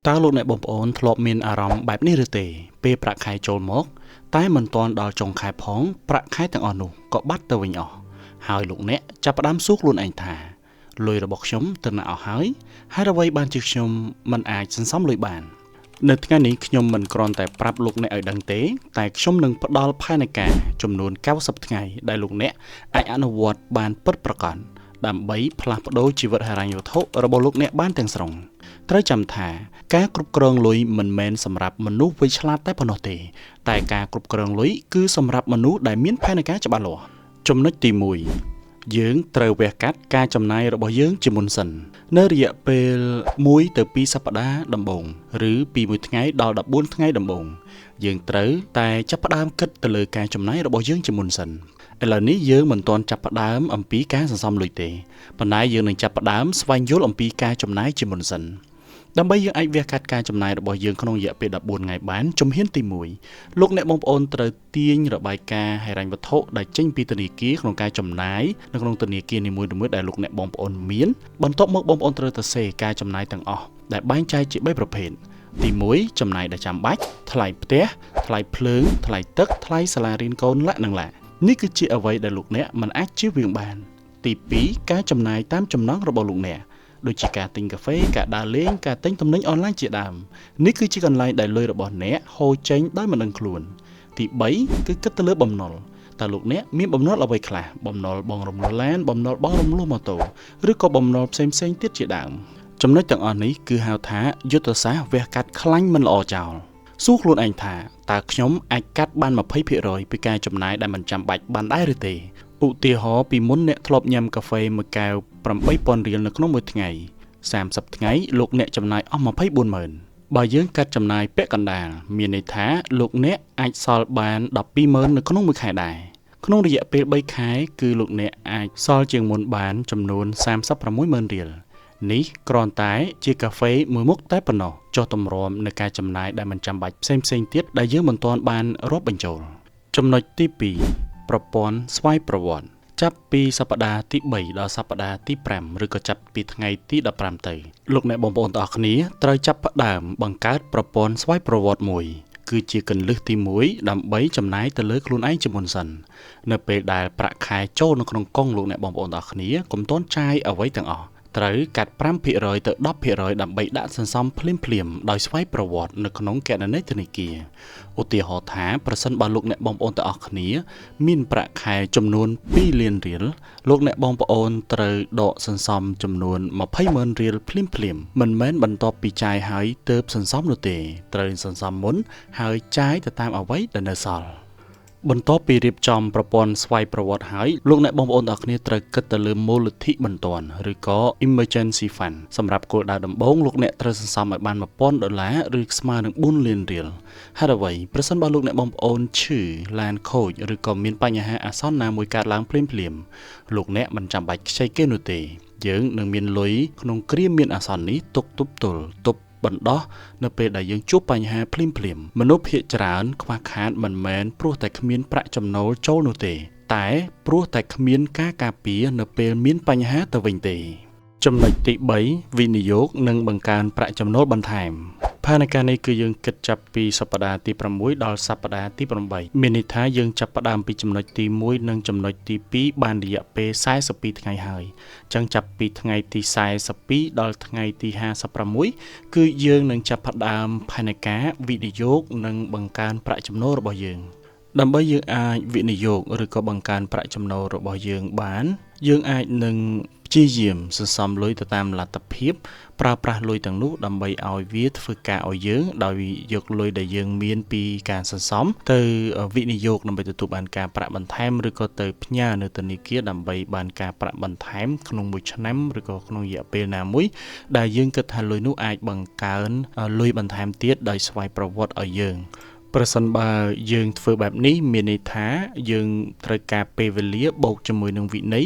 តើលោកអ្នកបងប្អូនធ្លាប់មានអារម្មណ៍បែបនេះឬទេពេលប្រាក់ខែចូលមកតែមិនទាន់ដល់ចុងខែផងប្រាក់ខែទាំងអស់នោះក៏បាត់ទៅវិញអស់ហើយលោកអ្នកចាប់ផ្ដើមសួរខ្លួនឯងថាលុយរបស់ខ្ញុំទៅណាអស់ហើយហេតុអ្វីបានជាខ្ញុំមិនអាចសន្សំលុយបាននៅថ្ងៃនេះខ្ញុំមិនគ្រាន់តែប្រាប់លោកអ្នកឲ្យដឹងទេតែខ្ញុំនឹងផ្ដល់ផែនការចំនួន90ថ្ងៃដែលលោកអ្នកអាចអនុវត្តបានពិតប្រាកដដើម្បីផ្លាស់ប្ដូរជីវិតហិរញ្ញវត្ថុរបស់លោកអ្នកបានទាំងស្រុងត្រូវចាំថាការគ្រប់គ្រងលុយមិនមែនសម្រាប់មនុស្សវ័យឆ្លាតតែប៉ុណ្ណោះទេតែការគ្រប់គ្រងលុយគឺសម្រាប់មនុស្សដែលមានផែនការច្បាស់លាស់ចំណុចទី1យើងត្រូវវះកាត់ការចំណាយរបស់យើងជាមុនសិននៅរយៈពេល1ទៅ2សប្តាហ៍ដំបូងឬពី1ថ្ងៃដល់14ថ្ងៃដំបូងយើងត្រូវតែចាប់ផ្ដើមគិតទៅលើការចំណាយរបស់យើងជាមុនសិនឥឡូវនេះយើងមិនទាន់ចាប់ផ្ដើមអំពីការសន្សំលុយទេប៉ុន្តែយើងនឹងចាប់ផ្ដើមស្វែងយល់អំពីការចំណាយជាមុនសិនដើម្បីយើងអាចវះកាត់ការចំណាយរបស់យើងក្នុងរយៈពេល14ថ្ងៃបានជំហានទី1លោកអ្នកបងប្អូនត្រូវទាញរបាយការណ៍ហិរញ្ញវត្ថុដែលចេញពីធនាគារក្នុងការចំណាយនៅក្នុងធនាគារនីមួយៗដែលលោកអ្នកបងប្អូនមានបន្ទាប់មកបងប្អូនត្រូវសរសេរការចំណាយទាំងអស់ដែលបែងចែកជា3ប្រភេទទី1ចំណាយដែលចាំបាច់ថ្លៃផ្ទះថ្លៃភ្លើងថ្លៃទឹកថ្លៃសាលារៀនកូនលក្ខនឹងឡានេះគឺជាអ្វីដែលលោកអ្នកមិនអាចជៀសវាងបានទី2ការចំណាយតាមចំណង់របស់លោកអ្នកដូចជាការទិញកាហ្វេការដើរលេងការទិញទំនិញអនឡាញជាដើមនេះគឺជាកន្លែងដែលលុយរបស់អ្នកហូរចេញដោយមិនដឹងខ្លួនទី3គឺគិតទៅលើបំណុលតើលោកអ្នកមានបំណុលអ្វីខ្លះបំណុលបងរំលោះឡានបំណុលបងរំលោះម៉ូតូឬក៏បំណុលផ្សេងៗទៀតជាដើមចំណុចទាំងអស់នេះគឺហៅថាយុទ្ធសាស្ត្រវះកាត់ខ្លាញ់មិនល្អចោលសួរខ្លួនឯងថាតើខ្ញុំអាចកាត់បាន 20% ពីការចំណាយដែលមិនចាំបាច់បានដែរឬទេឧទាហរណ៍ពីមុនអ្នកធ្លាប់ញ៉ាំកាហ្វេមួយកែវ 8000 រៀលនៅក្នុងមួយថ្ងៃ30ថ្ងៃលោកអ្នកចំណាយអស់ 240,000 បើយើងកាត់ចំណាយពាក់កណ្ដាលមានន័យថាលោកអ្នកអាចសល់បាន 120,000 នៅក្នុងមួយខែដែរក្នុងរយៈពេល3ខែគឺលោកអ្នកអាចសល់ជាងមុនបានចំនួន 360,000 រៀលនេះគ្រាន់តែជាកាហ្វេមួយមុខតែប៉ុណ្ណោះចុះទម្រាំនៅការចំណាយដែលមិនចាំបាច់ផ្សេងៗទៀតដែលយើងមិនទាន់បានរាប់បញ្ចូលចំណុចទី2ប្រព័ន្ធស្វ័យប្រវត្តិចាប់ពីសប្តាហ៍ទី3ដល់សប្តាហ៍ទី5ឬក៏ចាប់ពីថ្ងៃទី15ទៅលោកអ្នកបងប្អូនទាំងអស់គ្នាត្រូវចាប់ផ្ដើមបង្កើតប្រព័ន្ធស្វ័យប្រវត្តិមួយគឺជាគន្លឹះទី1ដើម្បីចំណាយទៅលើខ្លួនឯងជាមុនសិននៅពេលដែលប្រាក់ខែចូលនៅក្នុងកុងលោកអ្នកបងប្អូនទាំងអស់គ្នាកុំទាន់ចាយអ្វីទាំងអស់ត្រូវកាត់ 5% ទៅ 10% ដើម្បីដាក់សន្សំភ្លាមៗដោយស្វ័យប្រវត្តិនៅក្នុងគណនីធនាគារឧទាហរណ៍ថាប្រសិនបើលោកអ្នកបងប្អូនទាំងអស់គ្នាមានប្រាក់ខែចំនួន2លានរៀលលោកអ្នកបងប្អូនត្រូវដកសន្សំចំនួន 200,000 រៀលភ្លាមៗមិនមែនបន្ទាប់ពីចាយហើយទើបសន្សំនោះទេត្រូវសន្សំមុនហើយចាយទៅតាមអ្វីដែលនៅសល់បន្ទាប់ពីរៀបចំប្រព័ន្ធស្វ័យប្រវត្តិហើយលោកអ្នកបងប្អូនទាំងអស់គ្នាត្រូវគិតទៅលើមូលនិធិបន្ទាន់ឬក៏ Emergency Fund សម្រាប់គោលដៅដំបូងលោកអ្នកត្រូវសន្សំឲ្យបាន $1,000 ឬស្មើនឹង4លានរៀលហេតុអ្វីប្រសិនបើលោកអ្នកបងប្អូនឈឺឡានខូចឬក៏មានបញ្ហាអាសន្នណាមួយកើតឡើងភ្លាមៗលោកអ្នកមិនចាំបាច់ខ្ចីគេនោះទេយើងនឹងមានលុយក្នុងគ្រាមានអាសន្ននេះទុកទប់ទល់ទប់បណ្ដោះនៅពេលដែលយើងជួបបញ្ហាភ្លាមៗមនុស្សភាគច្រើនខ្វះខាតមិនមែនព្រោះតែគ្មានប្រាក់ចំណូលចូលនោះទេតែព្រោះតែគ្មានការការពារនៅពេលមានបញ្ហាទៅវិញទេចំណុចទី3វិនិយោគនិងបង្កើនប្រាក់ចំណូលបន្ថែមផែនការនេះគឺយើងគិតចាប់ពីសប្តាហ៍ទី6ដល់សប្តាហ៍ទី8មានន័យថាយើងចាប់ផ្ដើមពីចំណុចទី1និងចំណុចទី2បានរយៈពេល42ថ្ងៃហើយអញ្ចឹងចាប់ពីថ្ងៃទី42ដល់ថ្ងៃទី56គឺយើងនឹងចាប់ផ្ដើមផែនការវិនិយោគនិងបង្កើនប្រាក់ចំណូលរបស់យើងដើម្បីយើងអាចវិនិយោគឬក៏បង្កើនប្រាក់ចំណូលរបស់យើងបានយើងអាចនឹងព្យាយាមសន្សំលុយទៅតាមលទ្ធភាពប្រើប្រាស់លុយទាំងនោះដើម្បីឲ្យវាធ្វើការឲ្យយើងដោយយកលុយដែលយើងមានពីការសន្សំទៅវិនិយោគដើម្បីទទួលបានការប្រាក់បន្ថែមឬក៏ទៅផ្ញើនៅធនាគារដើម្បីបានការប្រាក់បន្ថែមក្នុងមួយឆ្នាំឬក៏ក្នុងរយៈពេលណាមួយដែលយើងគិតថាលុយនោះអាចបង្កើនលុយបន្ថែមទៀតដោយស្វ័យប្រវត្តិឲ្យយើងប្រសិនបើយើងធ្វើបែបនេះមានន័យថាយើងត្រូវការពេលវេលាបូកជាមួយនឹងវិន័យ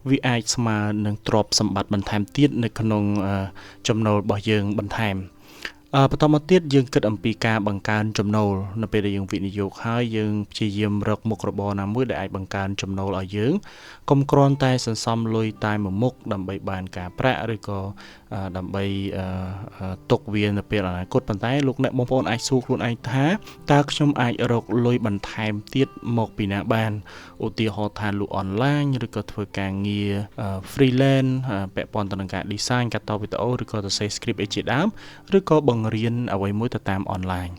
វាអាចស្មើនឹងទ្រព្យសម្បត្តិបន្ថែមទៀតនៅក្នុងចំណូលរបស់យើងបន្ថែម បន្តមកទៀតយើងគិតអំពីការបង្កើនចំណូលនៅពេលដែលយើងវិនិយោគហើយយើងព្យាយាមរកមុខរបរណាមួយដែលអាចបង្កើនចំណូលឲ្យយើងកុំគ្រាន់តែសន្សំលុយតែមួយមុខដើម្បីបានការប្រាក់ឬក៏ដើម្បីទុកវានៅពេលអនាគតប៉ុន្តែលោកអ្នកបងប្អូនអាចសួរខ្លួនឯងថាតើខ្ញុំអាចរកលុយបន្ថែមទៀតមកពីណាបានឧទាហរណ៍ថាលក់អនឡាញឬក៏ធ្វើការងារ freelance ពាក់ព័ន្ធទៅនឹងការ design កាត់តវីដេអូឬក៏សរសេរ script អីជាដើមឬក៏បង្រៀនអ្វីមួយទៅតាមអនឡាញ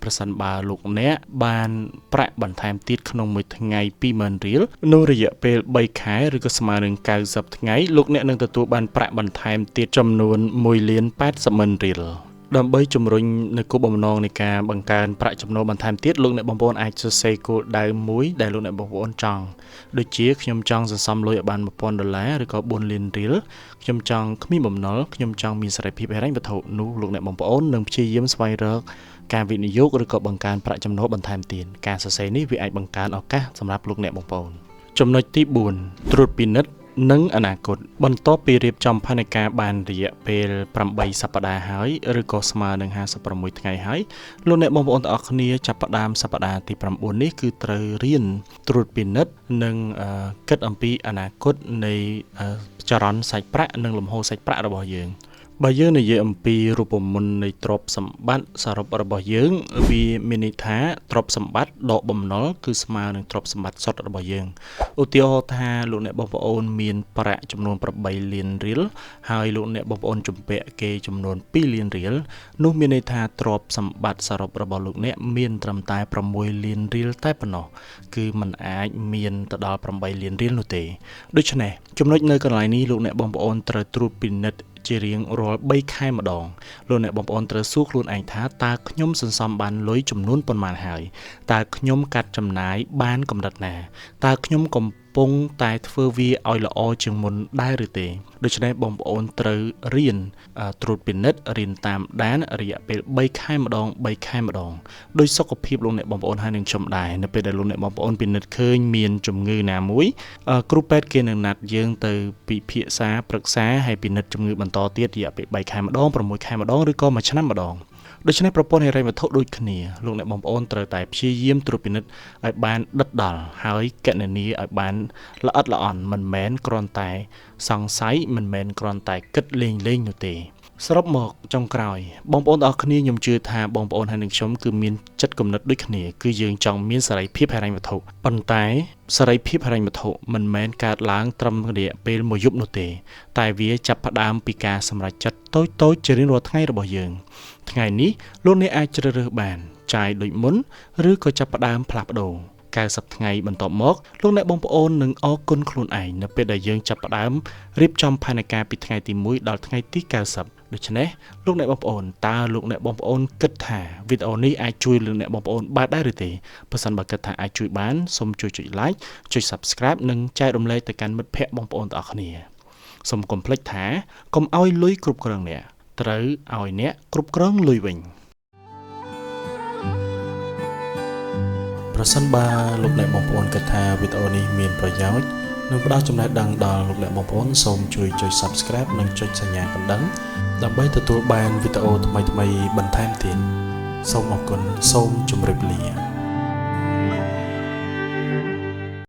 ប្រសិនបើលោកអ្នកបានប្រាក់បន្ថែមទៀតក្នុងមួយថ្ងៃ 20,000 រៀលនោះរយៈពេល3ខែឬក៏ស្មើនឹង90ថ្ងៃលោកអ្នកនឹងទទួលបានប្រាក់បន្ថែមទៀតចំនួន 1,800,000 រៀលដើម្បីជំរុញនៅគោលបំណងនៃការបង្កើនប្រាក់ចំណូលបន្ថែមទៀតលោកអ្នកបងប្អូនអាចសរសេរគោលដៅមួយដែលលោកអ្នកបងប្អូនចង់ដូចជាខ្ញុំចង់សន្សំលុយឲ្យបាន $1,000 ឬក៏4លានរៀលខ្ញុំចង់គ្មានបំណុលខ្ញុំចង់មានសេរីភាពហិរញ្ញវត្ថុនោះលោកអ្នកបងប្អូននឹងព្យាយាមស្វែងរកការវិនិយោគឬក៏បង្កើនប្រាក់ចំណូលបន្ថែមទៀតការសរសេរនេះវាអាចបង្កើនឱកាសសម្រាប់លោកអ្នកបងប្អូនចំណុចទី4ត្រួតពិនិត្យនិងអនាគតបន្ទាប់ពីរៀបចំផែនការបានរយៈពេល8សប្តាហ៍ហើយឬក៏ស្មើនឹង56ថ្ងៃហើយលោកអ្នកបងប្អូនទាំងអស់គ្នាចាប់ផ្ដើមសប្តាហ៍ទី9នេះគឺត្រូវរៀនត្រួតពិនិត្យនិងគិតអំពីអនាគតនៃចរន្តសាច់ប្រាក់និងលំហូរសាច់ប្រាក់របស់យើងបើយើងនិយាយអំពីរូបមន្តនៃទ្រព្យសម្បត្តិសរុបរបស់យើងវាមានន័យថាទ្រព្យសម្បត្តិដកបំណុលគឺស្មើនឹងទ្រព្យសម្បត្តិសុទ្ធរបស់យើងឧទាហរណ៍ថាលោកអ្នកបងប្អូនមានប្រាក់ចំនួន8លានរៀលហើយលោកអ្នកបងប្អូនជំពាក់គេចំនួន2លានរៀលនោះមានន័យថាទ្រព្យសម្បត្តិសរុបរបស់លោកអ្នកមានត្រឹមតែ6លានរៀលតែប៉ុណ្ណោះគឺมันអាចមានទៅដល់8លានរៀលនោះទេដូច្នេះចំណុចនៅកន្លែងនេះលោកអ្នកបងប្អូនត្រូវត្រួតពិនិត្យជារៀងរាល់3ខែម្ដងលោកអ្នកបងប្អូនត្រូវសួរខ្លួនឯងថាតើខ្ញុំសន្សំបានលុយចំនួនប៉ុន្មានហើយតើខ្ញុំកាត់ចំណាយបានកម្រិតណាតើខ្ញុំកំពុងតែធ្វើវាឲ្យល្អជាងមុនដែរឬទេដូច្នេះបងប្អូនត្រូវរៀនត្រួតពិនិត្យរៀនតាមដានរយៈពេល3ខែម្ដង3ខែម្ដងដោយសុខភាពលោកអ្នកបងប្អូនហើយនឹងខ្ញុំដែរនៅពេលដែលលោកអ្នកបងប្អូនពិនិត្យឃើញមានជំងឺណាមួយគ្រូពេទ្យគេនឹងណាត់យើងទៅពិភាក្សាប្រឹក្សាហើយពិនិត្យជំងឺបន្តទៀតរយៈពេល3ខែម្ដង6ខែម្ដងឬក៏1ឆ្នាំម្ដងដូច្នេះប្រព័ន្ធហិរញ្ញវត្ថុដូចគ្នាលោកអ្នកបងប្អូនត្រូវតែព្យាយាមត្រួតពិនិត្យឲ្យបានដិតដល់ហើយកណនាឲ្យបានល្អិតល្អន់មិនមែនគ្រាន់តែសង្ស័យមិនមែនគ្រាន់តែគិតលេងៗនោះទេសរុបមកចុងក្រោយបងប្អូនទាំងអស់គ្នាខ្ញុំជឿថាបងប្អូនហើយនឹងខ្ញុំគឺមានចិត្តគំនិតដូចគ្នាគឺយើងចង់មានសេរីភាពហិរញ្ញវត្ថុប៉ុន្តែសេរីភាពហិរញ្ញវត្ថុមិនមែនកើតឡើងត្រឹមរយៈពេលមួយយប់នោះទេតែវាចាប់ផ្ដើមពីការសម្រេចចិត្តតូចៗជារៀងរាល់ថ្ងៃរបស់យើងថ្ងៃនេះលោកអ្នកអាចជ្រើសរើសបានចាយដូចមុនឬក៏ចាប់ផ្ដើមផ្លាស់ប្ដូរ90ថ្ងៃបន្ទាប់មកលោកអ្នកបងប្អូននឹងអរគុណខ្លួនឯងនៅពេលដែលយើងចាប់ផ្ដើមរៀបចំផែនការពីថ្ងៃទី1ដល់ថ្ងៃទី90ដូច្នេះលោកអ្នកបងប្អូនតើលោកអ្នកបងប្អូនគិតថាវីដេអូនេះអាចជួយលោកអ្នកបងប្អូនបានដែរឬទេប្រសិនបើគិតថាអាចជួយបានសូមជួយចុច like ចុច Subscribe និងចែករំលែកទៅកាន់មិត្តភ័ក្តិបងប្អូនទាំងអស់គ្នាសូមកុំភ្លេចថាកុំឲ្យលុយគ្រប់គ្រងអ្នកត្រូវឲ្យអ្នកគ្រប់គ្រងលុយវិញប្រសិនបើលោកអ្នកបងប្អូនគិតថាវីដេអូនេះមានប្រយោជន៍និងផ្ដល់ចំណេះដឹងដល់លោកអ្នកបងប្អូនសូមជួយចុច Subscribe និងចុចសញ្ញាកណ្ដឹងដើម្បីទទួលបានវីដេអូថ្មីៗបន្ថែមទៀតសូមអរគុណសូមជម្រាបលា